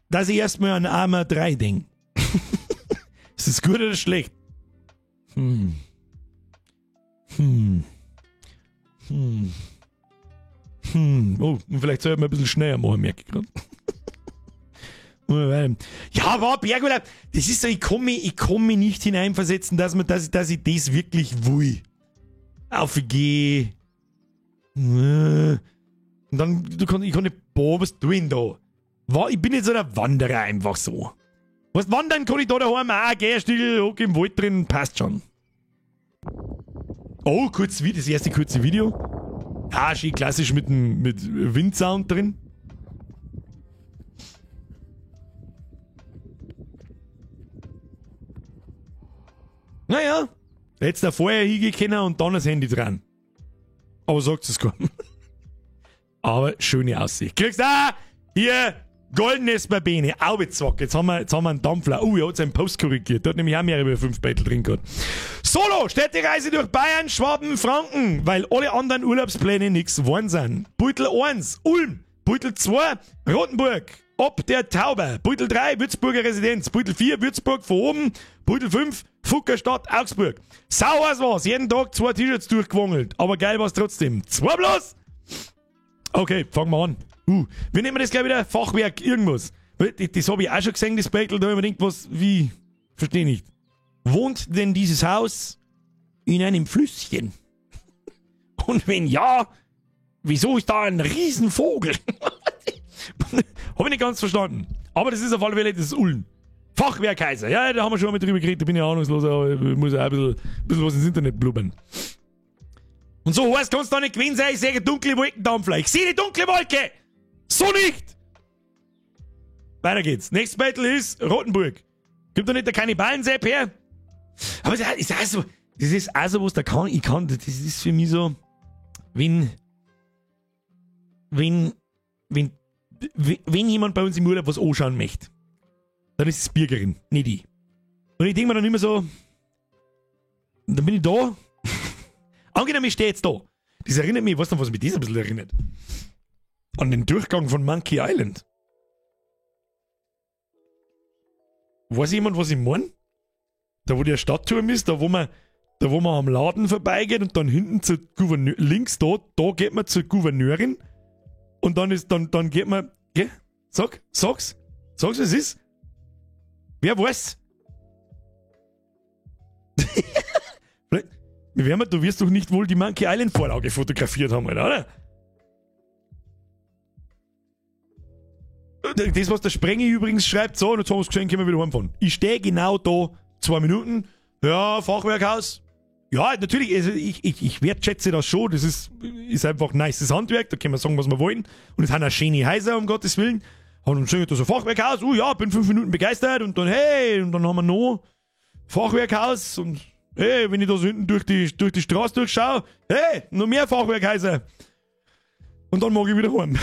dass ich erstmal an Arma 3 denke. Ist das gut oder schlecht? Oh, und vielleicht soll ich mal ein bisschen schneller machen, merke ich gerade. Ja, war Bergurlaub. Das ist so, ich kann mich nicht hineinversetzen, dass ich das wirklich will. Aufgeh. Und dann, ich kann nicht, boah, was tue ich denn da? Ich bin jetzt so der Wanderer einfach so. Was, wandern kann ich da daheim auch, geh still, hock im Wald drin, passt schon. Oh, kurz, das erste kurze Video. Ah, schön klassisch mit Windsound drin. Naja, hättest da vorher hingehen können und dann das Handy dran. Aber sagt es kaum. Aber schöne Aussicht. Kriegst du hier goldenes Babene. Aubezock. Jetzt haben wir einen Dampfler. Oh, er hat seinen Post korrigiert. Da hat nämlich auch mehr über 5 Beutel drin gehabt. Solo, Städtereise durch Bayern, Schwaben, Franken, weil alle anderen Urlaubspläne nix geworden sind. Beutel 1, Ulm. Beutel 2, Rothenburg. Ob der Tauber. Beutel 3, Würzburger Residenz. Beutel 4, Würzburg von oben. Beutel 5, Fuggerstadt, Augsburg. Sauers war's. Jeden Tag 2 T-Shirts durchgewangelt. Aber geil war's trotzdem. 2 bloß! Okay, fangen wir an. Wir nehmen das gleich wieder. Fachwerk, irgendwas. Das hab ich auch schon gesehen, das Beutel. Da hab ich mir gedacht, was, wie? Versteh nicht. Wohnt denn dieses Haus in einem Flüsschen? Und wenn ja, wieso ist da ein Riesenvogel? Hab ich nicht ganz verstanden. Aber das ist auf alle Fälle das ist Ulm. Fachwerkhäuser. Ja, da haben wir schon mal drüber geredet. Da bin ich ahnungslos, aber ich muss auch ein bisschen was ins Internet blubbern. Und so heiß kann's da nicht gewesen sein. Ich sehe dunkle Wolkendampfler. Ich sehe die dunkle Wolke! So nicht! Weiter geht's. Nächstes Battle ist Rothenburg. Gibt da nicht der Kannibalen-Sepp her? Aber das ist also, das ist also, was da kann, ich kann, das ist für mich so, wenn jemand bei uns im Urlaub was anschauen möchte, dann ist es Birgerin, nicht ich. Und ich denke mir dann immer so, dann bin ich da. Angenommen, ich stehe jetzt da. Das erinnert mich, ich weiß noch, was mich das ein bisschen erinnert. An den Durchgang von Monkey Island. Weiß jemand, was ich meine? Da, wo der Stadtturm ist, da wo man am Laden vorbeigeht und dann hinten zur Gouverneur, links da geht man zur Gouverneurin und dann ist, dann geht man, gell? Sag's, was es ist? Wer weiß? Du wirst doch nicht wohl die Monkey Island Vorlage fotografiert haben, oder? Das, was der Sprengi übrigens schreibt, so, und jetzt haben wir es gesehen, können wir wieder heimfahren. Ich stehe genau da, 2 Minuten, ja, Fachwerkhaus. Ja, natürlich, also ich wertschätze das schon, das ist einfach ein nices Handwerk, da können wir sagen, was wir wollen. Und es sind auch schöne Häuser, um Gottes Willen. Und dann schön da so Fachwerkhaus, oh ja, bin 5 Minuten begeistert und dann, hey, und dann haben wir noch Fachwerkhaus und hey, wenn ich da so hinten durch die Straße durchschaue, hey, noch mehr Fachwerkhäuser. Und dann mag ich wieder heim.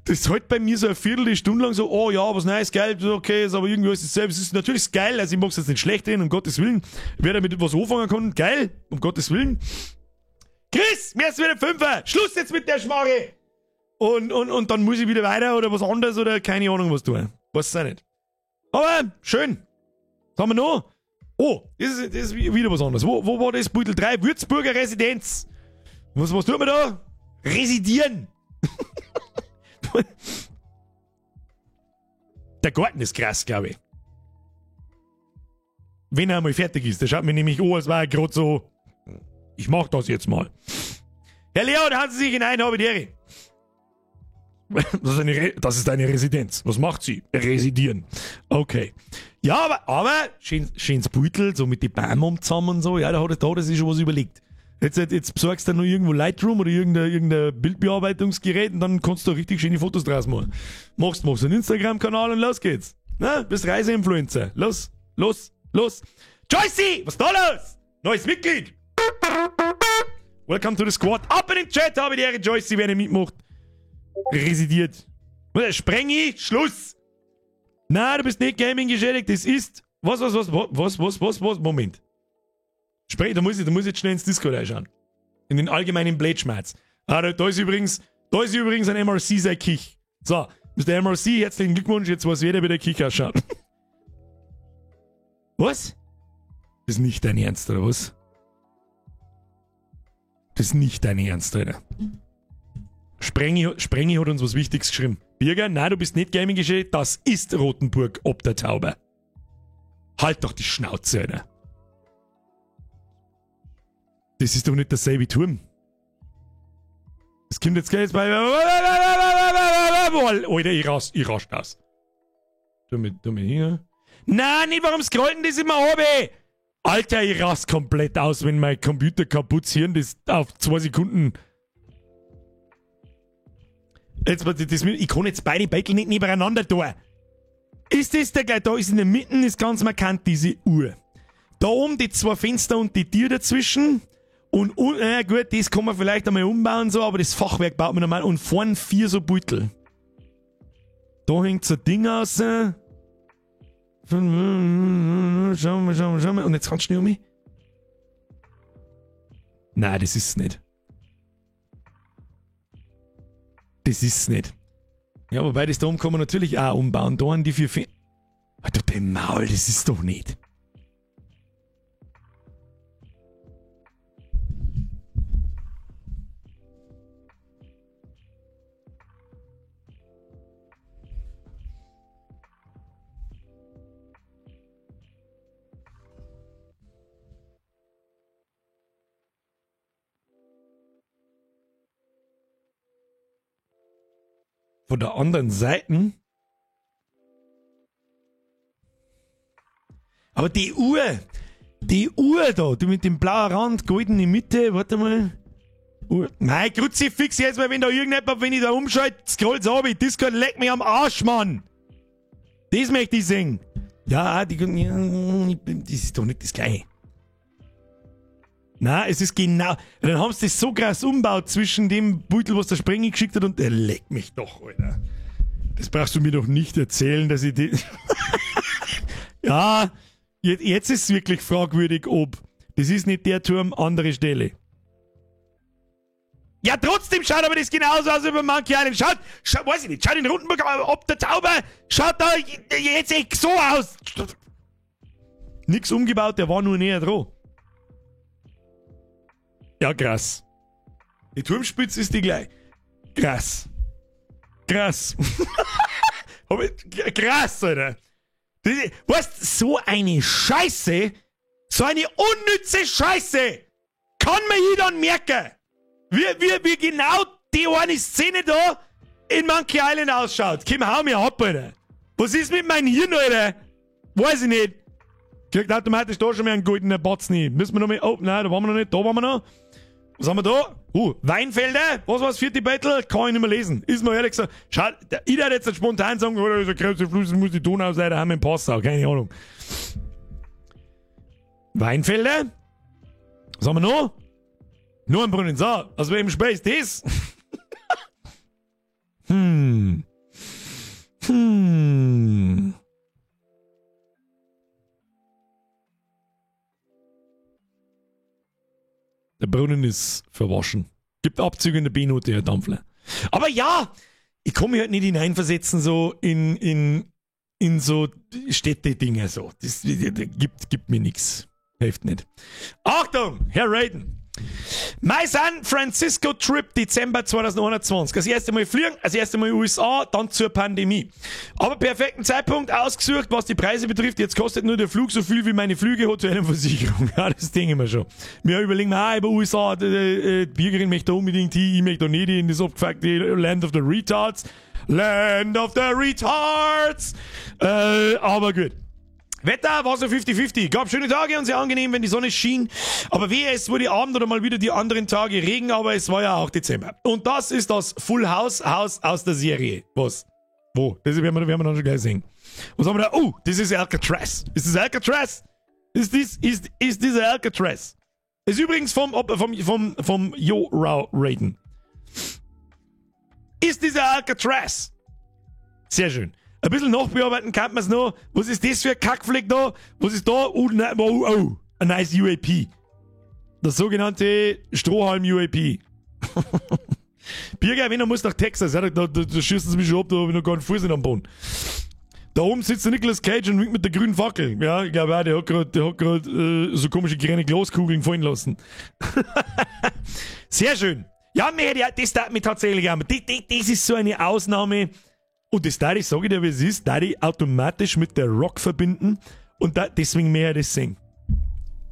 Das ist halt bei mir so eine Viertelstunde lang so, oh ja, was nice, geil, okay, ist aber irgendwie ist es selbst. Es ist natürlich geil, also ich mag's jetzt nicht schlecht reden, um Gottes Willen. Wer damit was anfangen kann, geil, um Gottes Willen. Chris, mir ist wieder Fünfer, Schluss jetzt mit der Schmarre! Und dann muss ich wieder weiter oder was anderes oder keine Ahnung was tun. Weiß es auch nicht. Aber schön. Was haben wir noch? Oh, das ist wieder was anderes. Wo war das? Beutel 3, Würzburger Residenz. Was tut man da? Residieren. Der Garten ist krass, glaube ich. Wenn er einmal fertig ist. Der schaut mir nämlich an, als wäre er gerade so, ich mach das jetzt mal. Herr Leon, haben Sie sich hinein, habe die Ehre. Das ist eine Residenz. Was macht sie? Residieren. Okay. Ja, aber schönes Beutel, so mit den Bäumen zusammen und so. Ja, da hat er sich schon was überlegt. Jetzt besorgst du noch irgendwo Lightroom oder irgendein Bildbearbeitungsgerät und dann kannst du richtig schöne Fotos draus machen. Machst einen Instagram-Kanal und los geht's. Na, bist Reiseinfluencer. Los, los, los. Joycey, was ist da los? Neues Mitglied. Welcome to the squad. Ab in den Chat, habe die Ehre, Joycey, wer nicht mitmacht. Residiert. Sprengi, Schluss. Na, du bist nicht Gaming geschädigt. Das ist... Was? Moment. Spreng, da muss ich jetzt schnell ins Discord reinschauen. In den allgemeinen Blade-Schmerz. Ah, da ist übrigens ein MRC sein Kich. So, Mr. MRC, herzlichen Glückwunsch, jetzt weiß jeder, wie der Kich ausschaut. Was? Das ist nicht dein Ernst, oder was? Das ist nicht dein Ernst, Alter. Sprengi hat uns was Wichtiges geschrieben. Birger, nein, du bist nicht Gaming geschädigt, das ist Rothenburg ob der Taube. Halt doch die Schnauze, Alter. Das ist doch nicht derselbe Turm. Das kommt jetzt gleich bei... Alter, ich rast aus. Tu mir hier. Nein, nicht, warum scrollen das immer runter? Alter, ich rast komplett aus, wenn mein Computer kaputt ist, das auf 2 Sekunden... Jetzt, das, ich kann jetzt beide Beitel nicht nebeneinander da. Ist das der gleich? Da ist in der Mitte, ist ganz markant diese Uhr. Da oben die zwei Fenster und die Tür dazwischen. Und gut, das kann man vielleicht einmal umbauen, so, aber das Fachwerk baut man normal. Und vorn 4 so Beutel. Da hängt so ein Ding raus. Schau mal, schau mal, schau mal. Und jetzt ganz schnell um mich. Nein, das ist's nicht. Das ist's nicht. Ja, wobei das da oben kann man natürlich auch umbauen. Da haben die 4 Fenster. Alter, dein Maul, das ist doch nicht. Von der anderen Seite. Aber die Uhr da, die mit dem blauen Rand, goldene Mitte, warte mal. Uhr. Nein, Kruzifix jetzt mal, wenn da irgendjemand, wenn ich da umschalte, scrollt's ab, Discord leckt mich am Arsch, Mann. Das möchte ich sehen. Ja, die, das ist doch nicht das Gleiche. Nein, es ist genau. Dann haben sie das so krass umgebaut zwischen dem Beutel, was der Sprengi geschickt hat, und der leckt mich doch, Alter. Das brauchst du mir doch nicht erzählen, dass ich die. Ja, jetzt ist es wirklich fragwürdig, ob. Das ist nicht der Turm, andere Stelle. Ja, trotzdem schaut aber das genauso aus wie bei Monkey Island. Schaut, weiß ich nicht, schaut in Rothenburg ob der Zauber, schaut da jetzt echt so aus. Nix umgebaut, der war nur näher dran. Ja, krass. Die Turmspitze ist die gleich. Krass. Krass. Krass, Alter. Weißt, so eine Scheiße, so eine unnütze Scheiße, kann man hier dann merken, wie genau die eine Szene da in Monkey Island ausschaut. Komm, hau mir ab, Alter. Was ist mit meinem Hirn, Alter? Weiß ich nicht. Kriegt automatisch da schon mal einen goldenen Batzen hin. Müssen wir noch mal. Oh, nein, da waren wir noch nicht. Da waren wir noch. Was haben wir da? Weinfelder? Was war's? Vierte Battle? Kann ich nicht mehr lesen. Ist mir ehrlich gesagt. Schaut, ich würde jetzt spontan sagen, oh, da ist ein großer Fluss, das muss die Donau sein, da haben wir in Passau. Keine Ahnung. Weinfelder? Was haben wir noch? Nur ein Brunnen. So, aus welchem Spiel ist das? Der Brunnen ist verwaschen. Gibt Abzüge in der B-Note, Herr Dampfler. Aber ja, ich kann mich halt nicht hineinversetzen, so in so Städte-Dinger so. Das gibt mir nichts. Hilft nicht. Achtung, Herr Raiden. My San Francisco Trip Dezember 2021. Das erste Mal fliegen, das erste Mal USA, dann zur Pandemie. Aber perfekten Zeitpunkt ausgesucht, was die Preise betrifft. Jetzt kostet nur der Flug so viel wie meine Flüge, Hotel und Versicherung. Ja, das denke ich mir schon. Wir überlegen mir, über USA, die Birgerin möchte da unbedingt hin, ich möchte da nicht hin, das abgefuckte Land of the Retards. Land of the Retards! Aber gut. Wetter war so 50-50. Gab schöne Tage und sehr angenehm, wenn die Sonne schien. Aber wehe, es wurde Abend oder mal wieder die anderen Tage Regen, aber es war ja auch Dezember. Und das ist das Full House Haus aus der Serie. Was? Wo? Das werden wir dann schon gleich sehen. Was haben wir da? Oh, das ist Alcatraz. Ist das Alcatraz? Ist dieser Alcatraz? Ist übrigens vom Jo Rau Raiden. Ist dieser Alcatraz? Sehr schön. Ein bisschen nachbearbeiten kann man es noch. Was ist das für ein Kackfleck da? Was ist da? Oh, nein, oh, oh, ein nice UAP. Das sogenannte Strohhalm-UAP. Birger, wenn er muss nach Texas, ja, da schießen sie mich schon ab, da habe ich noch gar einen Fuß in am Boden. Da oben sitzt der Nicolas Cage und winkt mit der grünen Fackel. Ja, ich glaube auch, der hat gerade so komische grüne Glaskugeln fallen lassen. Sehr schön. Ja, das tat mir tatsächlich auch. Das ist so eine Ausnahme. Und das darf ich, sage ich dir, wie es ist, darf ich automatisch mit der Rock verbinden und da, deswegen mehr das sehen.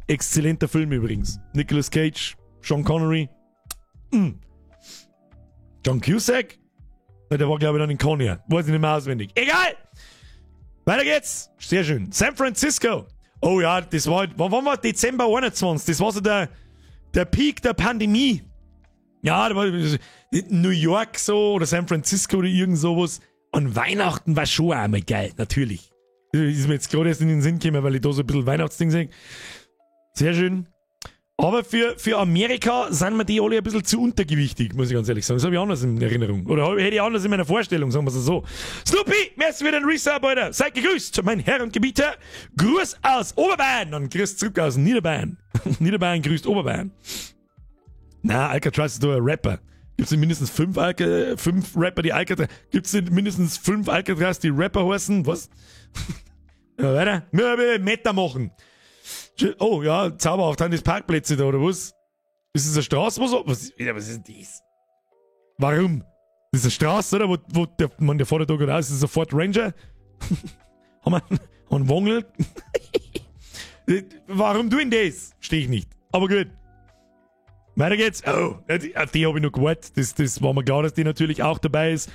Exzellenter Film übrigens. Nicolas Cage, Sean Connery. John Cusack? Der war, glaube ich, dann in Con Air. Weiß ich nicht mehr auswendig. Egal! Weiter geht's. Sehr schön. San Francisco. Oh ja, das war, wann war Dezember 21? Das war so der Peak der Pandemie. Ja, da war New York so oder San Francisco oder irgend sowas. An Weihnachten war schon einmal geil, natürlich. Ist mir jetzt gerade erst in den Sinn gekommen, weil ich da so ein bisschen Weihnachtsding sehe. Sehr schön. Aber für Amerika sind mir die alle ein bisschen zu untergewichtig, muss ich ganz ehrlich sagen. Das habe ich anders in Erinnerung. Oder hätte ich anders in meiner Vorstellung, sagen wir es so. Snoopy, merci für den Resub, Alter. Seid gegrüßt, mein Herr und Gebieter. Gruß aus Oberbayern und Gruß zurück aus Niederbayern. Niederbayern grüßt Oberbayern. Na, Alcatraz ist doch ein Rapper. Gibt's denn mindestens fünf Rapper, die Alcatraz? Gibt's denn mindestens fünf Alcatraz, die Rapper heißen? Was? Ja, weiter. Wir Meter machen. Oh, ja, zauberhaft, sind das Parkplätze da, oder was? Ist das eine Straße? Was ist denn das? Warum? Das ist eine Straße, oder? Wo der, man, der fährt da gerade aus, das ist ein Ford Ranger. Haben wir einen Wongel? Warum tun das? Verstehe ich nicht. Aber gut. Weiter geht's. Oh, auf die habe ich noch gewartet. Das war mir klar, dass die natürlich auch dabei ist.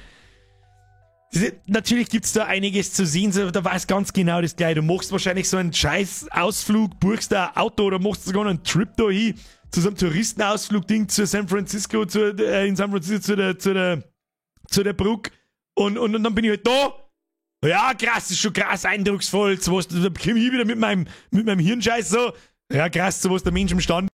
Natürlich gibt's da einiges zu sehen, so, da weiß ganz genau das gleiche. Du machst wahrscheinlich so einen scheiß Ausflug, buchst da ein Auto oder machst sogar einen Trip da hin, zu so einem Touristenausflug-Ding zu San Francisco, in San Francisco zu der Brücke und dann bin ich halt da. Ja, krass, ist schon krass eindrucksvoll. So was, da komm ich wieder mit meinem Hirnscheiß so. Ja, krass, so was der Mensch imstand